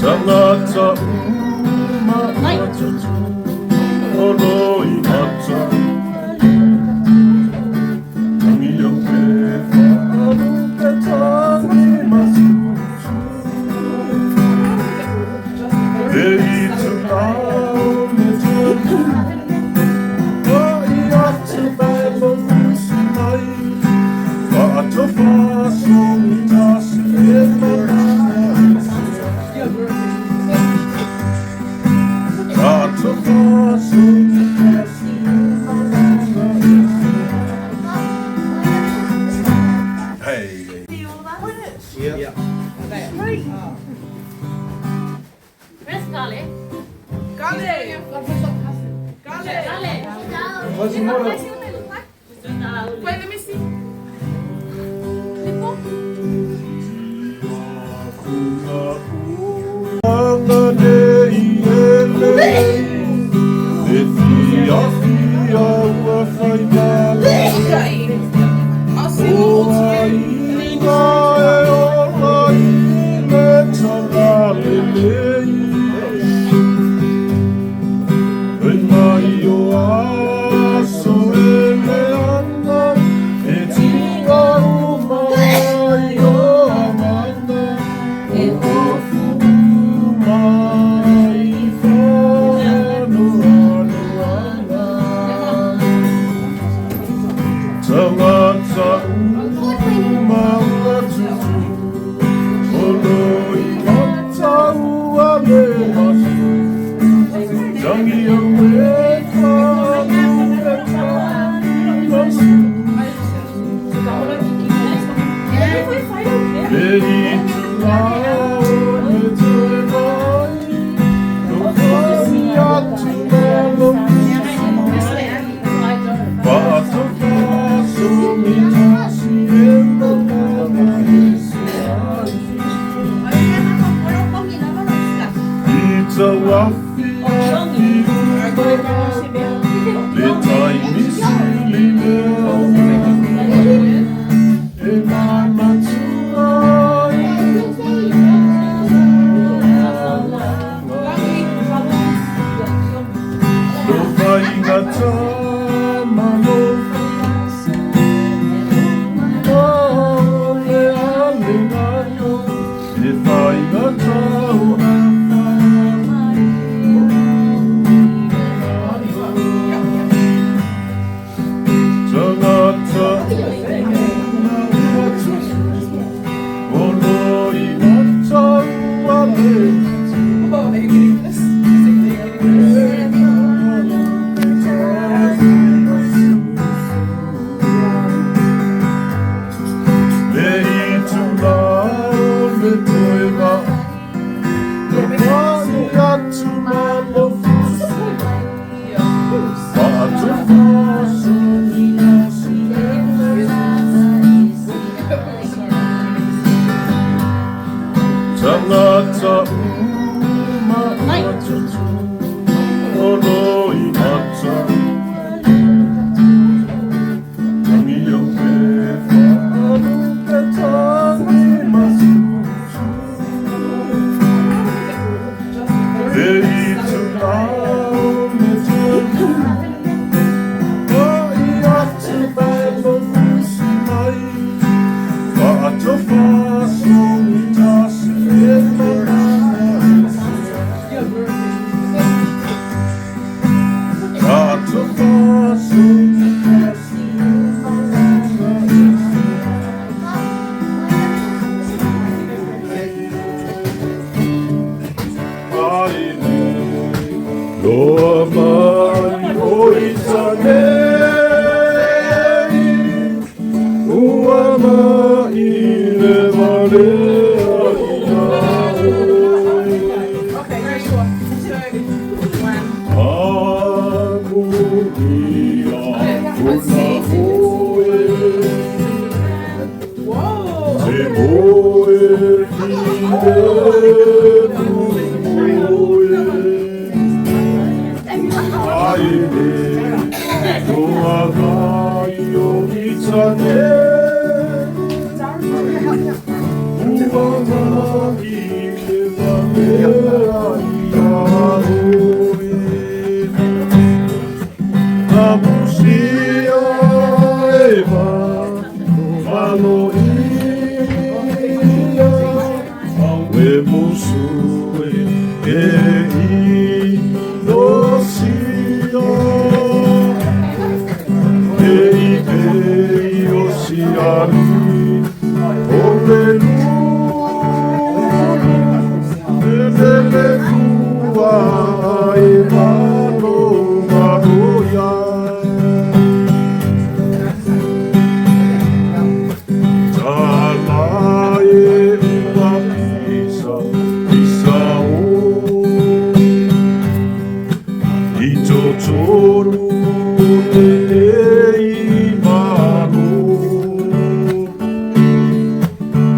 Tangata uma tutu.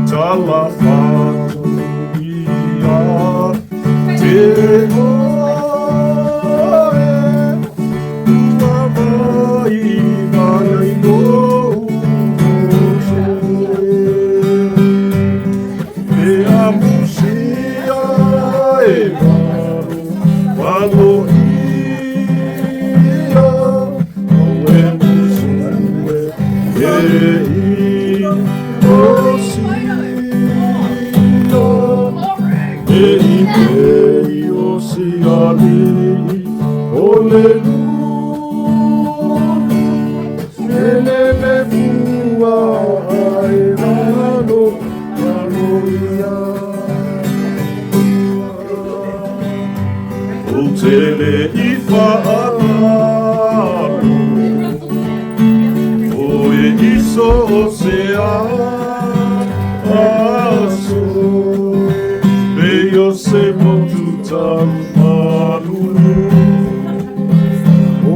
Ta o se aso Pei o se motu tau malulu O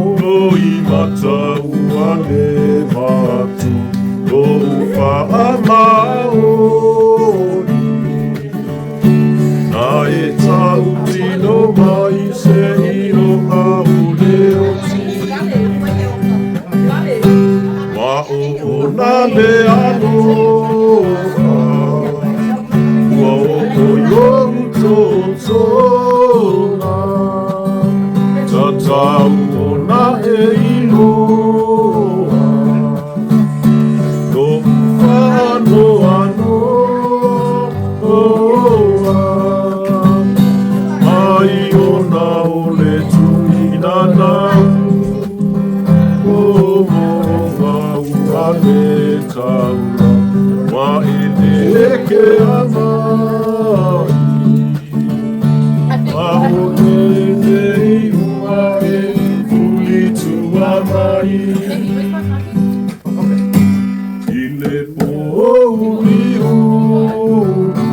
i mata ua le matu O whaamaoni Na e tau tino mai se ironga o le oti Ma o o na le alofa Ua o o i tōtōna Tatau o na e iloa No whanoa noa Mai ona o le tuina nau O mo ngau a le taura Ma e te eke amai Ma o e te ua e Fuli tua mai I le pōuri uri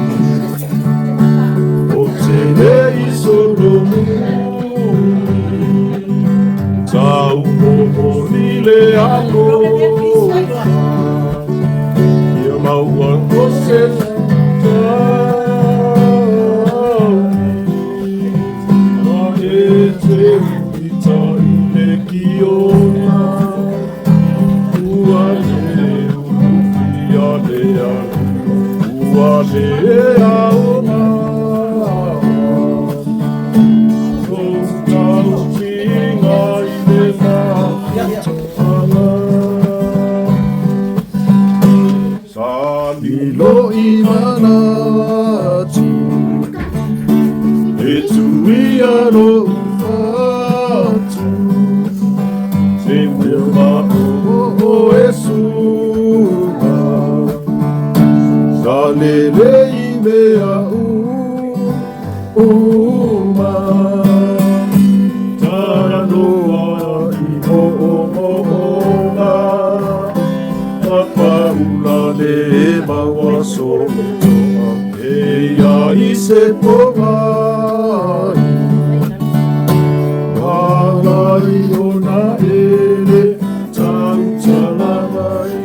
O te lei solomu Tau mo le alofa Ia maua o se tau Ma e te uita i le kiona Ua le ulufi a le alu Ua le aona O tau tinga i le mafuanga Sa lilo i manatu E tui aro fatu Te mea o o e suma Sa lele i mea uma Tanoa i o o o o Papaula le maua solotoa E ia i se pomai Wala i ona ele tautala mai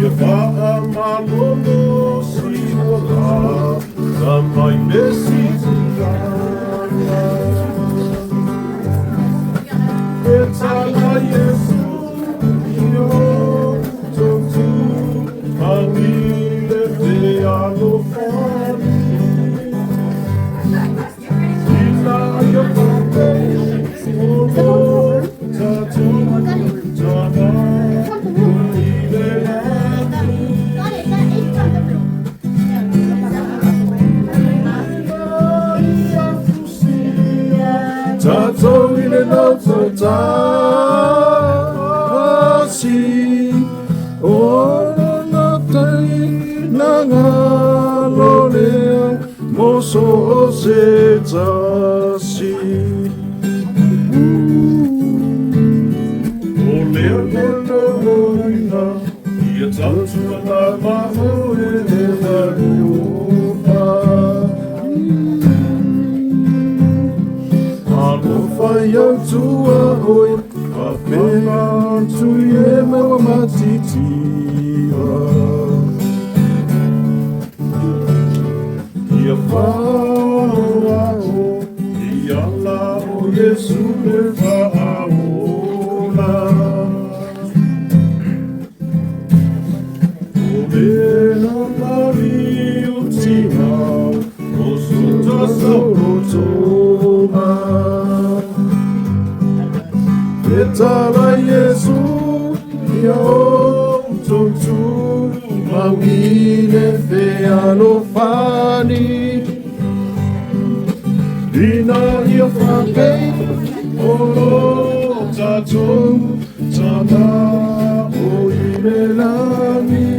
Ia whaa malolo si ola Ta mai mesi tilanga E tala Yesu i o tautu Mangile te alofani Ina ia whape o tatu Tana i le lani Tatou i le loto tasi O na tai na ngalo lea Mo so o se tasi O lea le tauina Ia tautua na maho e le wharupa Alofa iau tua oi Ka pena tui e maua matitia Ia whaoao I ala o Yesu le whaaola O le mari o tima O suta sorotonga E tala Yesu ia o tautu Mau i le fealofani Ina ia whape o lo tatou Tama o i le lani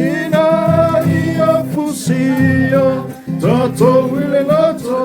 Ina ia fusia Tatou i le loto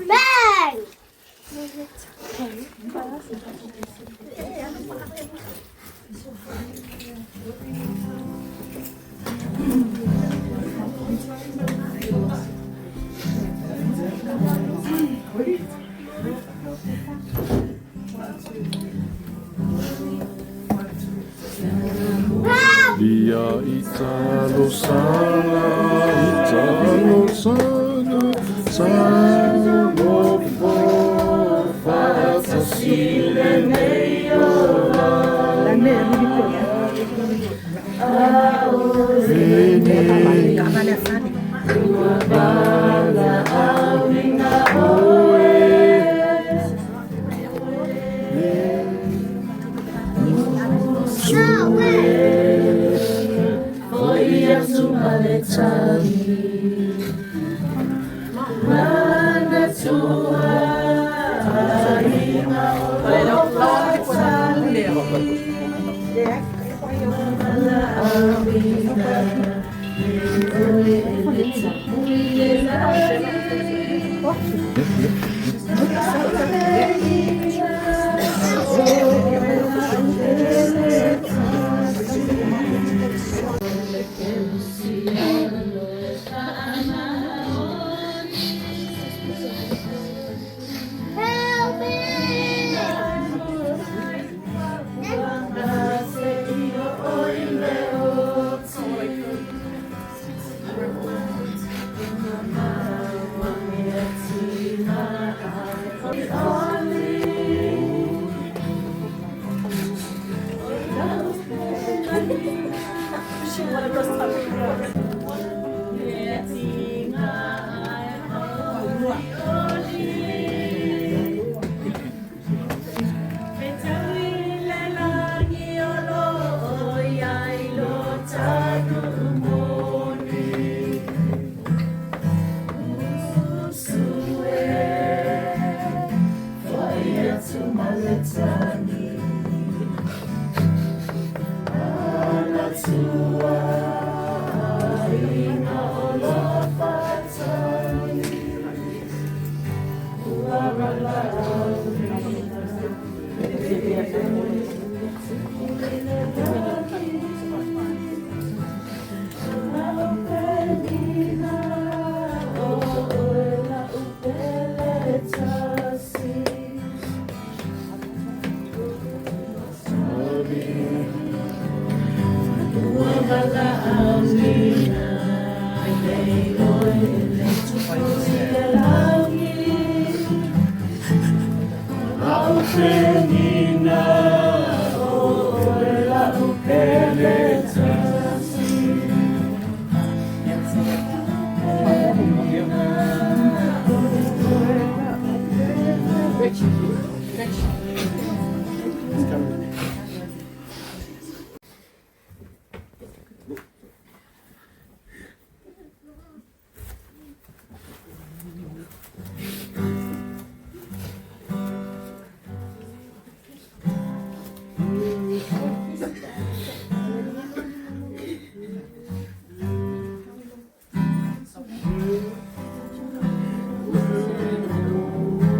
Bang! Lia Italo sana, Italo sana, sana fo faatasi lenei ola. Veni No way!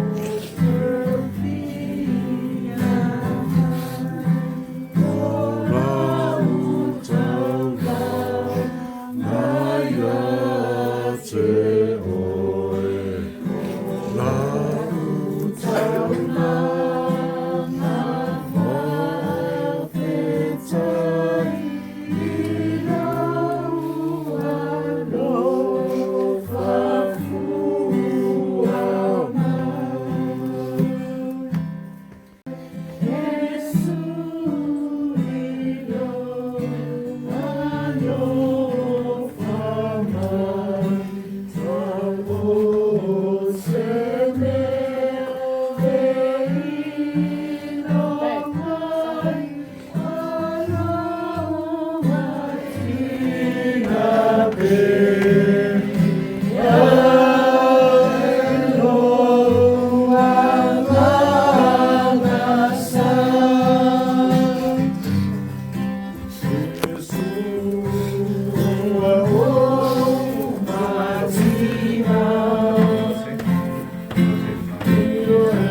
Help me!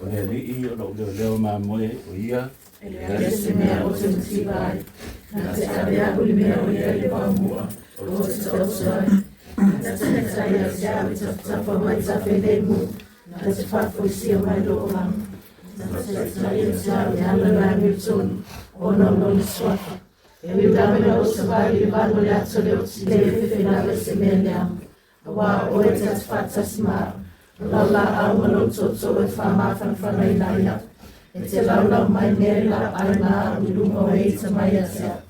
le Alii o lou leoleo mamoe o ia. E leai se mea ou te mativa ai, na te ave au i le mea o i ai le vaomua ou te taoto ai. Na te taitai ia te au i tafatafa o aitafeilemu, na te faafoisia mai lou olaga. Na te taitai ia te au i le ala o le amiotonu, ona o lona suafa. E ui lava ina ou savali i le vale o le ata o le oti, e le fefe lava i se mea leaga. Aua o oe ta te faatasi ma au, o lau laau ma lou tootoo e faamafanafanaina ai au. E te laulau mai mea i lapaai ma au i luma o e ita mai ia te au.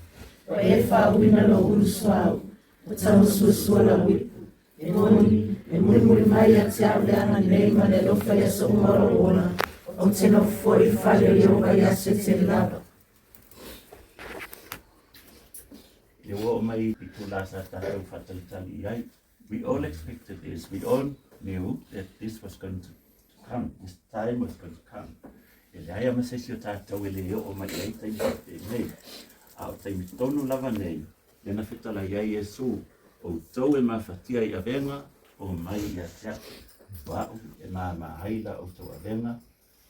Ua e faauuina lou ulu suauu, ua taumasuasua lau ipu. E moni, e mulimuli mai ia te au le agalelei ma le alofa i aso uma o lou ola, ou te nofo foi i le fale o Ieova i aso e tele lava. Ia ua oo mai i itulā sa tatou faatalitali i ai. We all expected this, we all knew that this was going to come, this time was going to come. E leai lava ma se isi o tatou e le oo mai i ai taimi faapenei. A o taimi tonu lava nei, lea na fetalai ai Iesu, Outou e mafatia i avega, omai ia te au. O a'u e māmā ai la outou avega,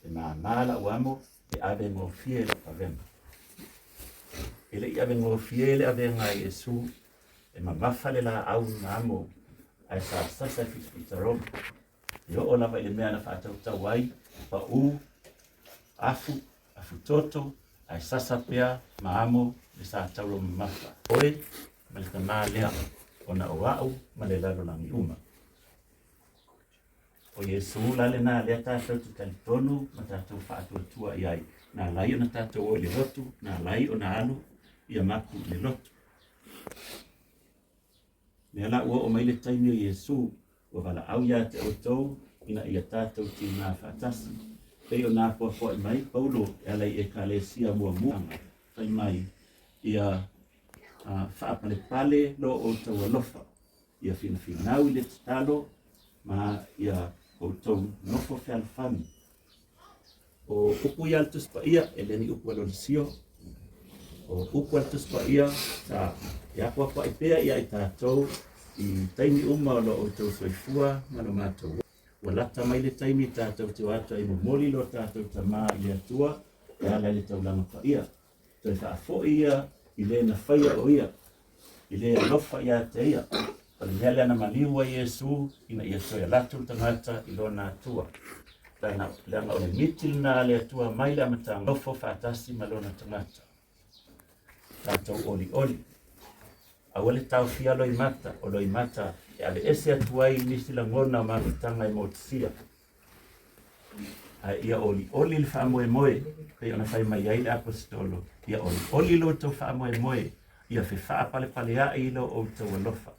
E māmā la'u amo e ave gofie la'u avega. E le i ave gofie le avega a Iesu, e mamafa le laau na amo ae sa sasa e fitafita roma. E oo lava i le mea na faatautau ai, pa'u, afu, afu toto, ae sasa pea ma amo le sa taulo mamafa. Oe ma le tamā lea, ona o a'u ma le lalolagi uma. O Iesu la lenā lea tatou te talitonu ma tatou faatuatua i ai, na ala ai ona tatou o i le lotu, na ala ai ona alu ia maku i le lotu. Lea la ua oo mai le taimi o Iesu, ua valaau ia te outou ina ia tatou tiga faatasi. Pei ona apoapoai mai Paulo e ala i Ekalesia muamua, fai mai, ia faapalepale lo outou alofa. Ia finafinau i le tatalo ma ia outou nofo fealofani. O upu ia a le Tusi Paia, e le ni upu a Lolesio. O upu a le Tusi Paia sa e apoapoai pea ia i tatou i taimi uma o lo outou soifua ma lo matou. Ua lata mai le taimi tatou te o atu ai momoli lo tatou Tamā i le Atua e ala i le taulaga paia. Toe faafoi ia i le na faia o ia, i le alofa ia te ia. O le mea lea na maliu ai Iesu ina ia toe alu atu le tagata i lona Atua. Leaga, leaga o le miti lena a le Atua mai le amataga, nofo faatasi ma lona tagata. Tatou olioli. Aua le taofia loimata, o loimata e aveese atu ai nisi lagona o mafutaga e motusia. Ae ia olioli le faamoemoe, pei ona fai mai ai le Aposetolo, ia olioli lo outou faamoemoe, ia fefaapalepaleaʻi lo outou alofa.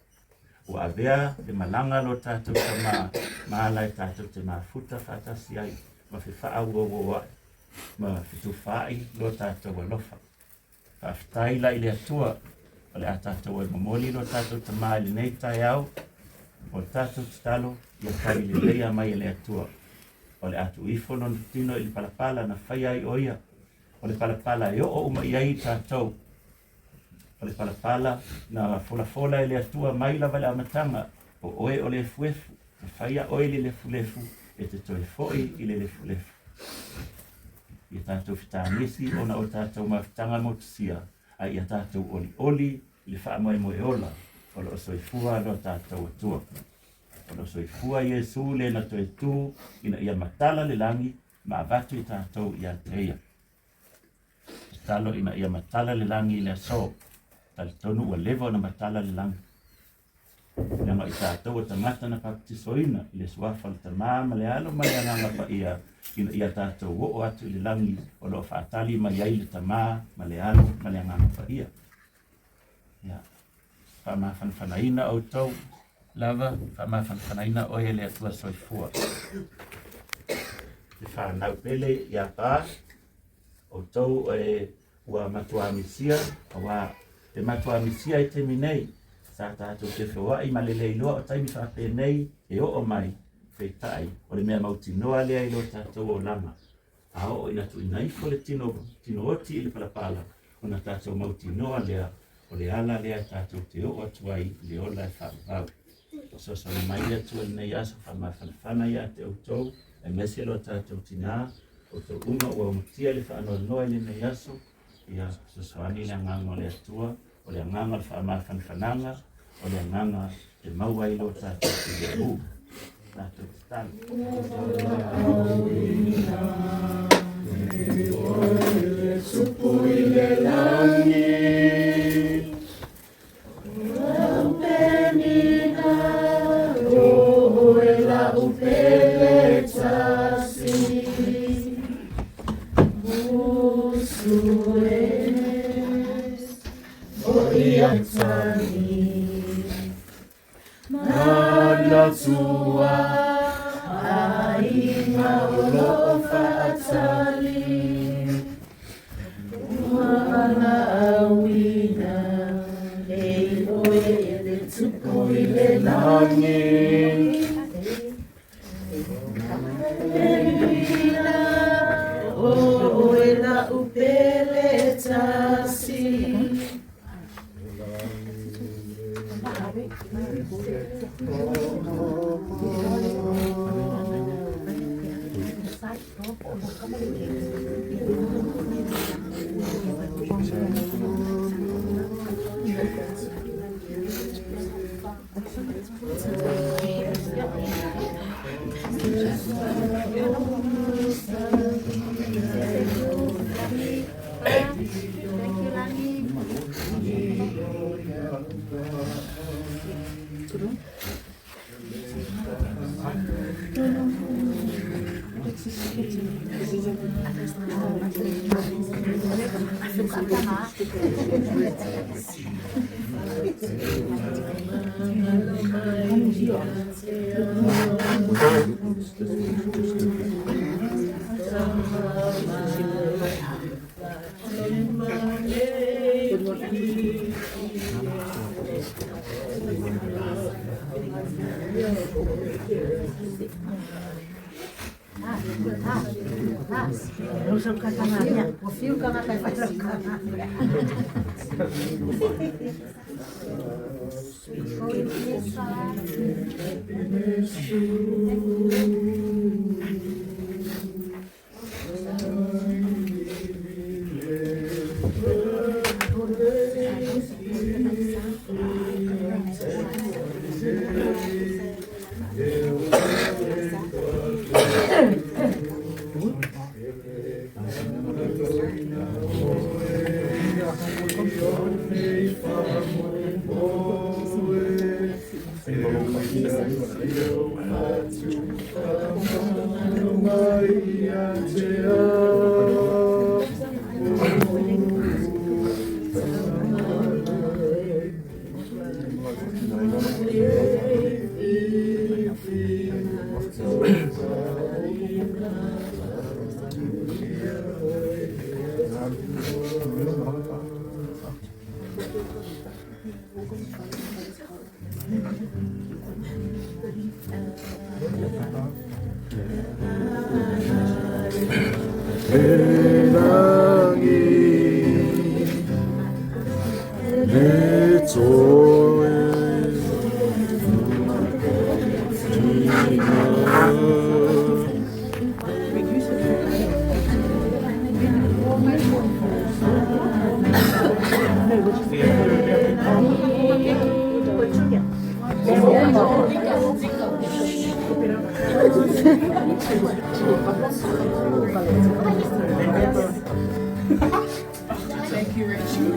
Ua avea le malaga a lo tatou Tamā ma ala e tatou te mafuta faatasi ai, ma fefaauououaʻi, ma fetufaai lo tatou alofa. Faafetai la i le Atua, o le a tatou e momoli lo tatou Tamā i lenei taeao, o le tatou tatalo ia tali leleia mai e le Atua. O le a tuu ifo lona tino i le palapala na faia ai o ia, o le palapala e oo uma i ai i tatou. O le palapala na folafola e le Atua mai lava i le amataga, o oe o le efuefu, na faia oe i le lefulefu, e te toe foi i le lefulefu. Ia tatou fetagisi ona o tatou mafutaga motusia, a ia tatou olioli i le faamoemoe ola o lo o soifua lo tatou Atua. O lo o soifua Iesu le na toe tu ina ia matala le lagi ma avatu i tatou ia te ia. Tatalo ina ia matala le lagi i le aso. Talitonu ua leva ona matala le lagi. Leaga o i tatou o tagata na papatisoina i le suafa o le Tamā ma le Alo ma le Agaga Paia, ina ia tatou oo atu i le lagi o lo o faatali mai ai le Tamā ma le Alo ma le Agaga Paia. Ia, faamafanafanaina outou lava, faamafanafanaina oe e le Atua soifua. Le fanau pele ia Pa, outou e ua matua misia, auā e matua misia i taimi nei, sa tatou te feoai ma le le iloa o taimi faapenei e oo mai, peitai, o le mea mautinoa lea i lo tatou olaga. A oo ina tuuina ifo le tino, tino oti i le palapala, ona tatou mautinoa lea, o le ala lea tatou te oo atu ai i le ola e faavavau. Fesoasoani mai le Atua i lenei aso faamafanafana ia te outou, aemaise lo tatou tinā, outou uma ua umatia i le faanoanoa i lenei aso, ia fesoasoani le agaga o le Atua, o le agaga o le faamafanafanaga, o le agaga e maua ai lo tatou filemu. Tatou tatalo. Thank you, Rachel.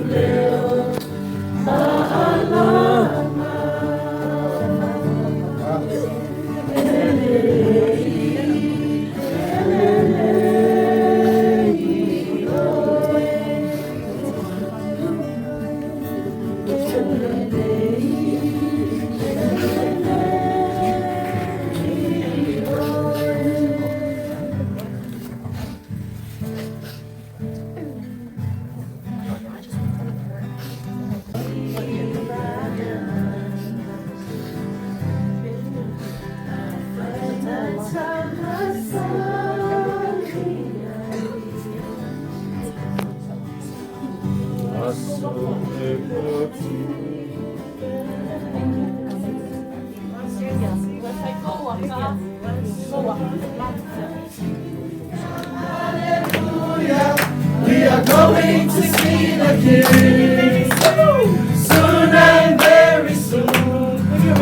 Te Aso e pati. Hallelujah, we are going to see the King soon and very soon.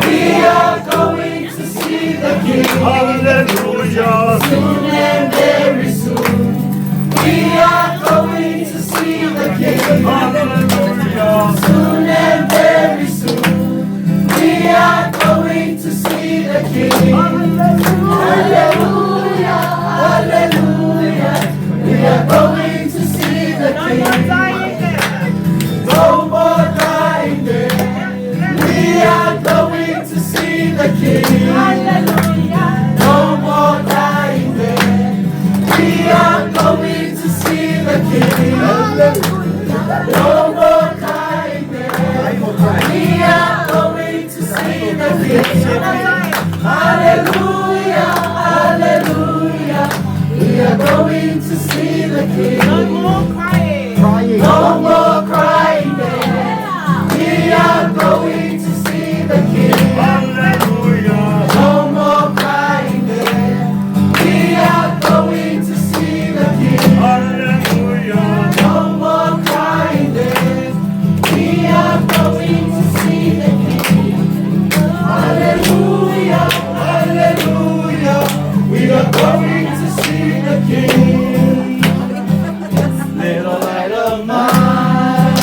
We are going to see the King. Hallelujah. Soon and very soon. We are going to see the King. Hallelujah. Soon and very soon. We are going to see the King. Hallelujah, hallelujah. We are going to see the King. No more crying there. We are going to see the King. No more crying there. We are going to see the King. No more crying there. We are going to see the King. Hallelujah, hallelujah. We are going to see the King. No more crying. No more crying there. We are going to see the King. Hallelujah. No more crying there. We are going to see the King. Hallelujah. No more crying there. We are going to see the King. Hallelujah, hallelujah. We are going to see the King. Little light of mine,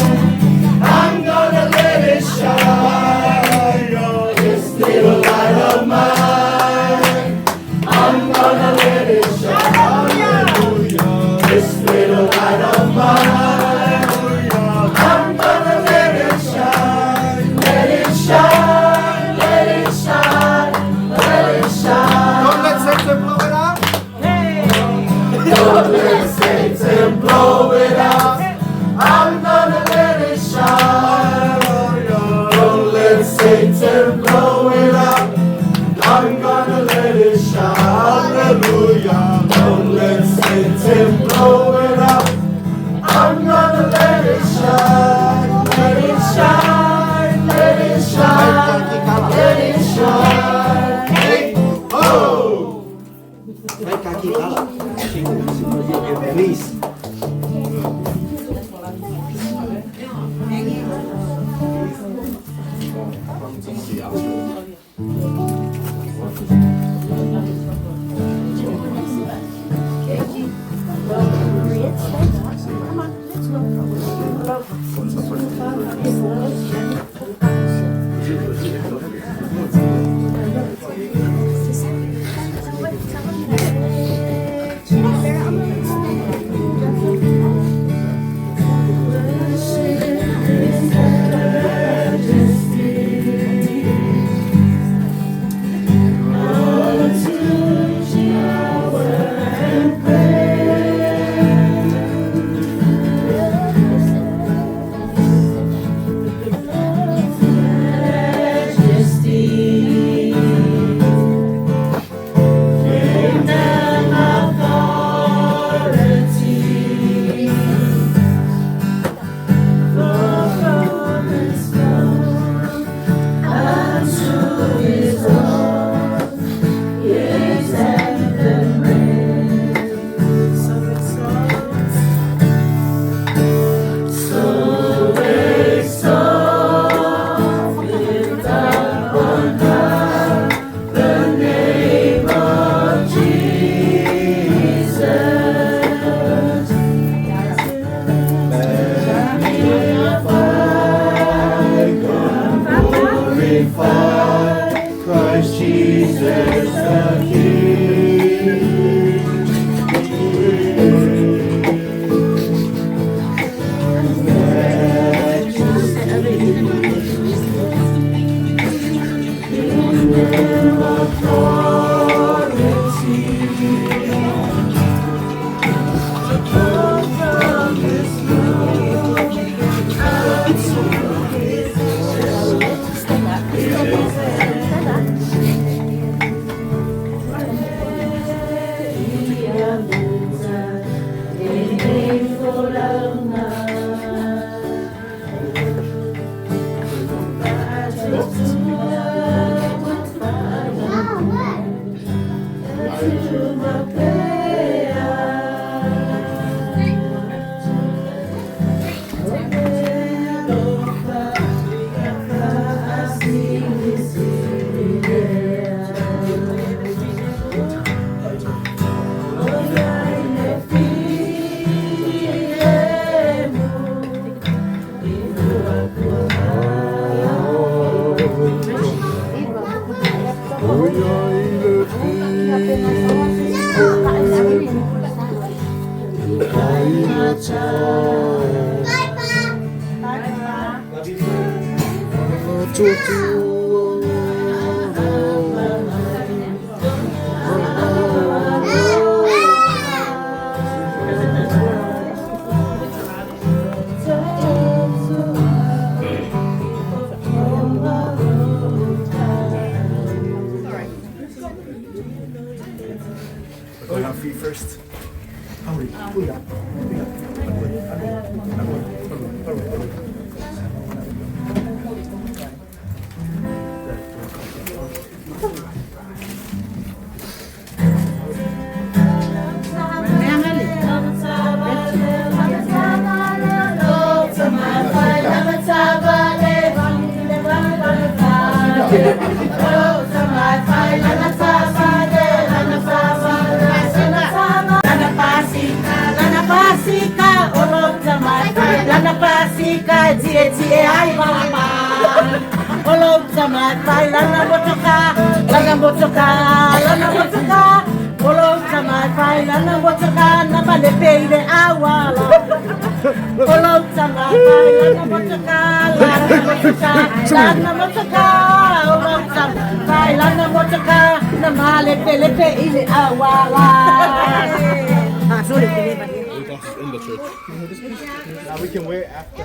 I'm gonna let it shine. This little light of mine, I'm gonna let it shine. This little light of mine, I'm gonna let it shine. Let it shine, let it shine, let it shine. Don't let Satan blow it out. Don't let Satan blow it out. I'm gonna let it shine. Don't let Satan blow it out. I'm gonna let it shine. Hallelujah. Don't let Satan blow it out. I'm gonna let it shine. Let it shine. Let it shine. Let it shine. Hey, ho! Please. Thank you. Going on feet first. In the church. Now we can wait after.